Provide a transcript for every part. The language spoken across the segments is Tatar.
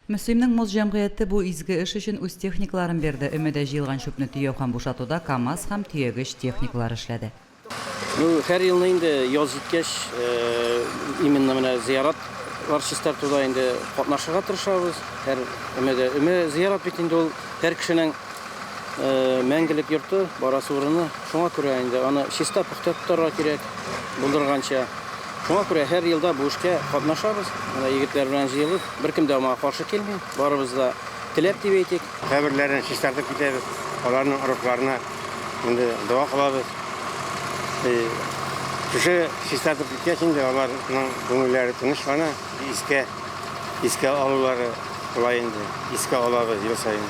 Мөслимнең Мост җәмгыяте бу изге эш өчен үз техникаларын бирде. Өмәдә җыелган чүпне төяү һәм бушатуда КАМАЗ һәм төягеч техникалар эшләде. Ну, һәр елны инде яз җиткәч, именно менә зыяратлар чистартуда инде катнашырга тырышабыз. Һәр өмәдә. Өмә зыярат бит инде ул һәр кешенең мәңгелек йорты, барасы урыны. Шуңа күрә инде аны чиста, пөхтә тотарга кирәк, булдырганча. Шуңа күрә һәр елда бу эшкә катнашабыз. Менә егетләр белән җыелып, беркем дә моңа каршы килми. Барыбыз да теләп дип әйтик. Каберләрен чистартып китәбез, аларның рухларына инде дога кылабыз. Шушы чистартып киткәч инде аларның күңелләре тынычлана, искә искә алулары була инде, искә алабыз ел саен.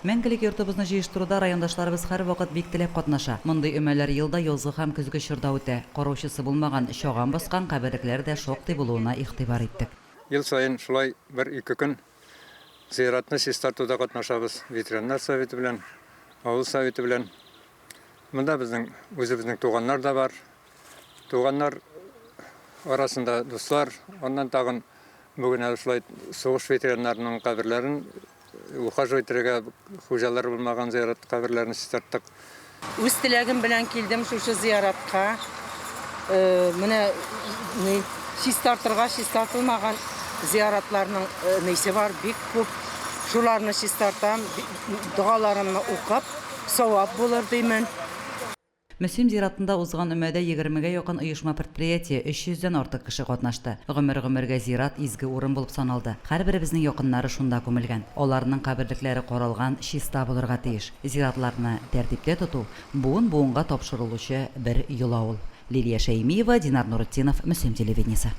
Мәңгелек йортыбызны җыештыруда райондашларыбыз һәрвакыт бик теләп катнаша. Мондый өмәләр ел да язгы һәм көзге чорда үтә. Караучысы булмаган, чаган баскан каберлекләр дә шактый булуына игътибар иттек. Ел саен шулай бер-ике көн Зиратны чистартуда катнашабыз ветераннар советы белән, авыл советы белән. Монда безнең үзебезнең туганнар да бар. Туганнар арасында дуслар, аннан тагын бүген әле шулай сугыш ветераннарының каберләрен ухаживать итәргә хуҗалар булмаган зират каберләрен чистарттык. Үз теләгем белән килдем шушы зыяратка. Менә ни чистартырга чистартылмаган зыяратларның нисе бар, бик күп. Шуларны чистартам, догаларымны укып, савап булыр димен. Мөслим зиратында узган өмәдә егермегә якын оешма-предприятие, өч йөздән артык кеше катнашты. Гомер-гомергә зират изге урын булып саналды. Һәрберебезнең якыннары шунда күмелгән. Аларның каберлекләре каралган, чиста булырга тиеш. Зиратларны тәртиптә тоту, буын-буынга тапшырылучы бер йола ул. Лилия Шәймиева, Динар Нуретдинов, Мөслим телевидениесе.